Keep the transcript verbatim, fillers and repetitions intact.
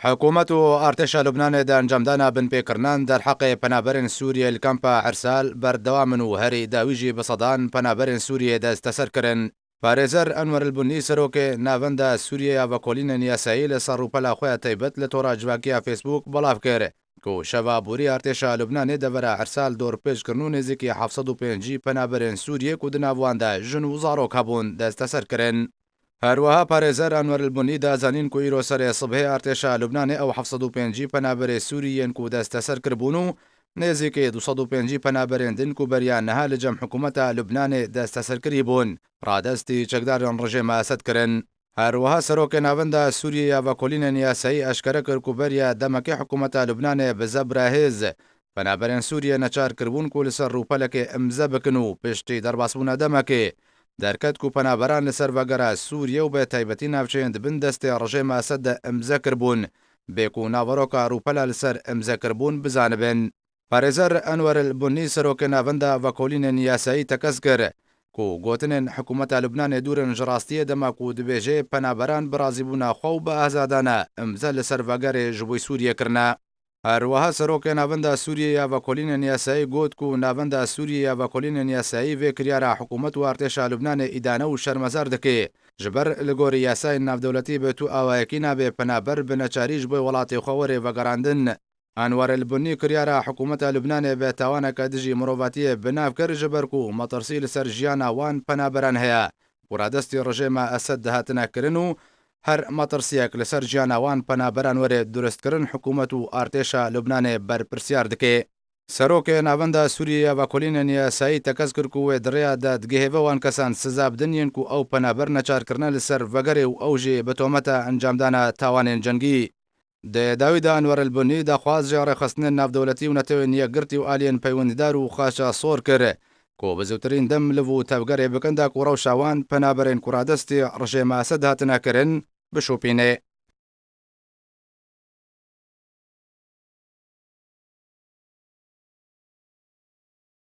Hikûmet û artêşa Lubnanê di encamdana binpêkirinan derheqê penaberên Sûriyê li kampa Ersal berdewam in û herî dawî jî bi sedan penaberên Sûriyê desteser kirin. Parêzer Enwer El Bunnî, serokê Navenda Sûriyê ya Vekolînên Yasayî, li ser rûpela xwe ya taybet li tora civakiya Facebook belav kir ku şeva borî artêşa Lubnanê devera Ersal dorpêç kirin û nêzîkî heft sed û pêncî penaberên Sûriyê ku di nav wan de jin û zarok hebûn desteser kirin. Her wiha parêzer Enwer El Bunnî da zanîn ku îro serê sibhê artêşa Lubnanê ew heft sed û pêncî penaberê Sûrî yên ku desteser kiribûn û nêzîkî du sed û pêncî penaberên din ku beriya niha li cem hikûmeta Lubnanê desteser kirî bûn, radestî çekdarên rejêma Esed kirin. Her wiha serokê Navenda Sûriyê ya Vekolînên Yasayî eşkere kir ku beriya demekê hikûmeta Lubnanê bi zebra hêz penaberên Sûriyê neçar kiribûn ku li ser rûpelekê imze bikin û piştî derbasbûna demekê derket ku penaberan li ser vegera Sûriyê û bi taybetî navçeyên di bin destê rejêma Esed de imze kiribûn, bê ku naveroka rûpela li ser imze kiribûn bizanibin. Parêzer Enwer El Bunnî, serokê Navenda Vekolînên Yasayî, tekez kir ku gotinên hikûmeta Lubnanê dûr in ji rastiyê, dema ku dibêje penaberan bi razîbûna xwe û bi azadane imze li ser vegerê ji bo Sûriyê kirine. Her wiha serokê Navenda Sûriyê ya Vekolînên Yasayî got ku Navenda Sûriyê ya Vekolînên Yasayî vê kiryara hikûmet û artêşa Lubnanê îdane û şermezar dike. Ji ber li gorî yasayên navdewletî bi tu awayekî nabe penaber bi neçarî ji bo welatê xwe were vegerandin. Enwer El Bunnî kiryara hikûmeta Lubnanê bi tawaneke dijî mirovatiyê bi nav kir, ji ber ku metirsî li ser jiyana wan penaberan heye ku radestî rejêma Esed dihatine kirin û her metirsiyek li ser jiyana wan penaberan were durustkirin, hikûmet û artêşa Lubnanê berpirsiyar dike. Serokê Navenda Sûriyê ya Vekolînên Yasayî tekez kir ku wê di rêya de digihêve wan kesan siza bidin yên ku ew penaber neçar kirine li ser vegerê û ew jî bi tometa encamdana tawanên cengî. Di dawî de Enwer El Bunnî daxwaz ji Rêxistinên Navdewletî û Netewên Yekgirtî û aliyên peywendîdar û xaça sor kir ku bi zûtirîn dem liv û tevgerê bikin da ku rewşa wan penaberên ku radestî rejêma Esed hatine kirin bişopîne.